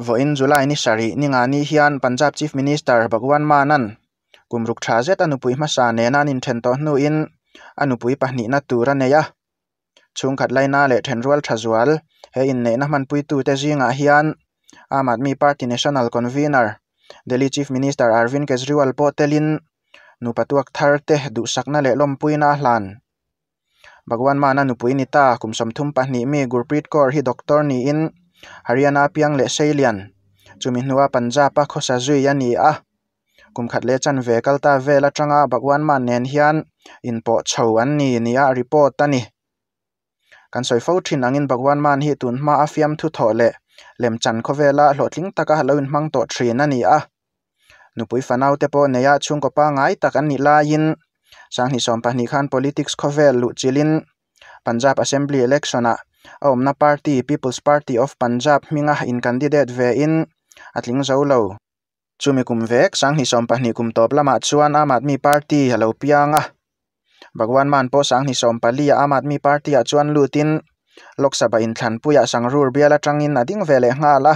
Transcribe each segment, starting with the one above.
Vawiin July ni sarih ni nga ni hian Punjab Chief Minister Bhagwant Mann-a'n kum ruk tha zet a nupui hmasa nena an inthen tawh hnuin a nupui pahnihna tur a nei a. Chhungkhat laina leh thenrual tha zual he inneihna hmanpuitute zingah hian Aam Aadmi Party National Convener, Delhi Chief Minister Arvind Kejriwal pawh telin nupa tuak thar te duhsakna leh lawmpuina a hlan. Bhagwant Mann-a nupui ni ta kum 32 mi Gurpreet Kaur hi doctor niin Haryana piang leh Seilian, chumi hnua Punjab-a khawsa zui a ni a. Kum khat leh chanve kal ta vel atanga Bhagwant Mann nen hian inpawh chho an ni nia report a ni. Kan sawi fo thin angin Bhagwant Mann hi tun hma a fiamthu thawh leh lemchan khawvela hlawhtling taka lo inhmang tawh thin a ni a. Nupui fanau te pawh neia chhungkaw pangngai tak an nih laiin 2020 khan politics khawvel luhchilhin Punjab Assembly Election-ah a awmna party People's Party of Punjab hminga in-candidate vein a tling zo lo. Chumi kum vek 2020 kum tawp lamah chuan Aam Aadmi Party a lo piang a. Bhagwant Mann pawh 2014-ah Aam Aadmi Party-ah chuan lutin Lok Sabha inthlanpuiah Sangrur bial atangin a ding ve leh nghal a.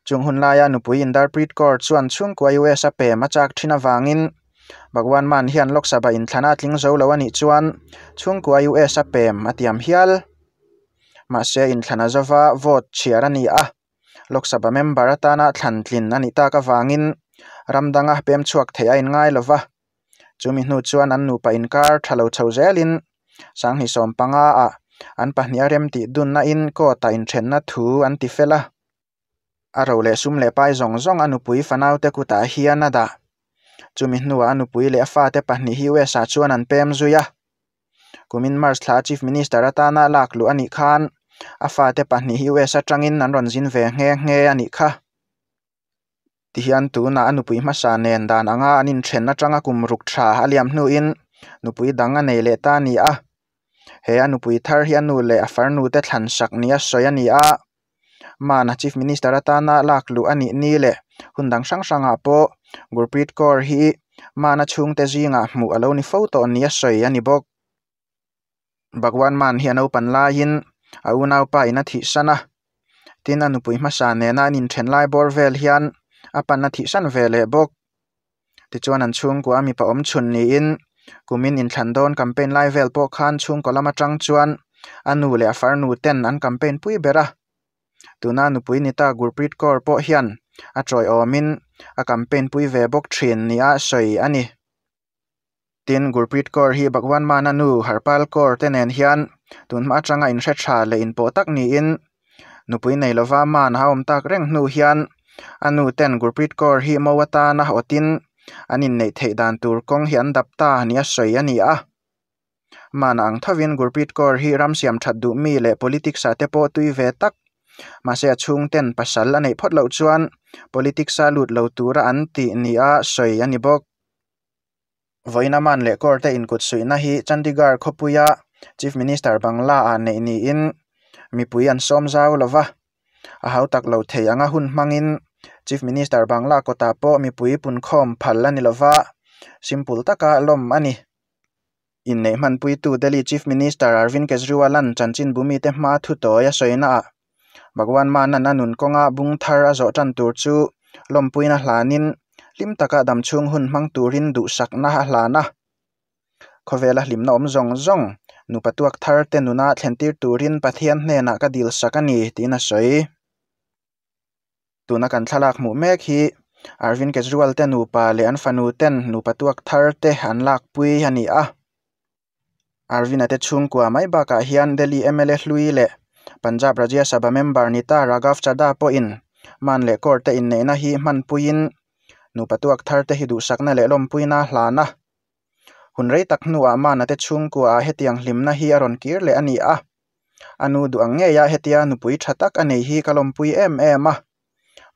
Chung hun laia nupui Inderpreet Kaur chuan chhungkua US a pem a chak thin avangin Bhagwant Mann hian Lok Sabha inthlana a tling zo lo a nih chuan chhungkua US a pem a tiam hial. Mahse inthlana zova vote chhiar a ni a, Lok Sabha member atana thlan tlin a nih tak avangin ram danga pem chhuak theih a inngai lo va. Chumi hnu chuan an nupa inkar tha lo chho zelin 2015-ah an pahnih a rem tih dunna in court-ah inthenna thu an ti fel a. A ro leh sum leh pai zawng zawng a nupui fanaute kutah hian a dah. Chumi hnuah a nupui leh a fate pahnih hi US-ah chuan an pem zui a. Kumin March thla Chief Minister atana lak luh a nih khan a fate pahnih hi US atangin an rawn zin ve nghe nghe a nih kha. Tihian tunah a nupui hmasa nen dan anga an inthen atanga kum ruk tha a liam hnuin nupui dang a nei leh ta a ni a. He a nupui thar hi a nu leh a farnu te thlan sak nia sawi a ni a. Mana Chief Minister atana lak luh a nih ni leh hun dang hrang hrangah pawh Gurpreet Kaur hi Mana chhungte zingah hmuh a lo ni fo tawh nia sawi a ni bawk. Bhagwant Mann hi a naupan laiin a unaupa in a thihsan a, tin a nupui hmasa nena an inthen lai bawr vel hian a pan a thihsan ve leh bawk. Tichuan an chhungkua mipa awm chhun niin kumin inthlan dawn campaign lai vel pawh khan chhungkaw lam atang chuan a nu leh a farnu ten an campaign pui ber a. Tuna nupui ni ta Gurpreet Kaur pawh hian a tawiawmin a campaign pui ve bawk thin nia sawi a ni. Tin, Gurpreet Kaur hi Bhagwant Mann-a nu Harpal Kaur te nen hian tunhma atanga inhre tha leh inpawh tak niin nupui nei lova Mann a awm tak reng hnu hian a nu ten Gurpreet Kaur hi mo atana awtin an inneih theih dan tur kawng hi an dap ta nia sawi a ni a. Mann-a ang thovin Gurpreet Kaur hi ram siam that duh mi leh politics ah te pawh tui ve tak mahse a chhungten pasal a neih phawt loh chuan politics a lut lo tura an tih nia sawi a ni bawk. Vawiin Mann leh Kaur te inkut suihna hi Chandigarh khawpuia Chief Minister Bangla-ah neih niin mipui an sawm zau lo va, a hautak lo thei anga hun hmangin Chief Minister Bangla kawtah pawh mipui punkhawm phal a ni lo va, simple taka lawm a ni. Inneih hmanpuitu Delhi Chief Minister Arvind Kejriwal-a'n chanchinbu mite hma thu tawi a sawinaah Bhagwant Mann-a'n a nun kawnga bung thar a zawh tan tur chu lawmpuina hlanin hlim taka damchhung hun hmang turin duhsakna a hlan a. Khawvela hlimna awm zawng zawng nupa tuak thar te nuna thlentir turin Pathian hnenah ka dilsak a ni tiin a sawi. Tuna kan thlalak hmuh mek hi Arvind Kejriwal te nupa leh an fanu ten nupa tuak thar te an lakpui a ni a. Arvind-a te chhungkua mai bakah hian Delhi mla hlui leh Punjab Rajya Sabha member ni ta Raghav Chadha pawhin Mann leh Kaur te inneihna hi hmanpuiin nupa tuak thar te hi duhsakna leh lawmpuina a hlan a. Hun rei tak hnuah Mann-a te chhungkuaah hetiang hlimna hi a rawn kir leh a ni a. A nu duh ang ngeia hetia nupui tha tak a nei hi ka lawmpui em em a.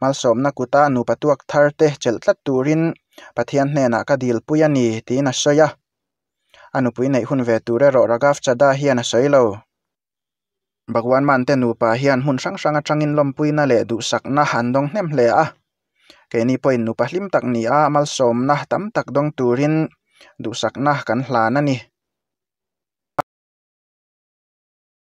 Malsawmna kuta nupa tuak thar te chelh tlat turin Pathian hnenah ka dilpui a ni tiin a sawi a. A nupui neih hun ve tur erawh Raghav Chadha hian a sawi lo. Bhagwant Mann te nupa hian hmun hrang hrang atangin lawmpuina leh duhsakna an dawng hnem hle a. Keini pawhin nupa hlim tak ni a malsawmna tam tak dawng turin duhsakna kan hlan a ni.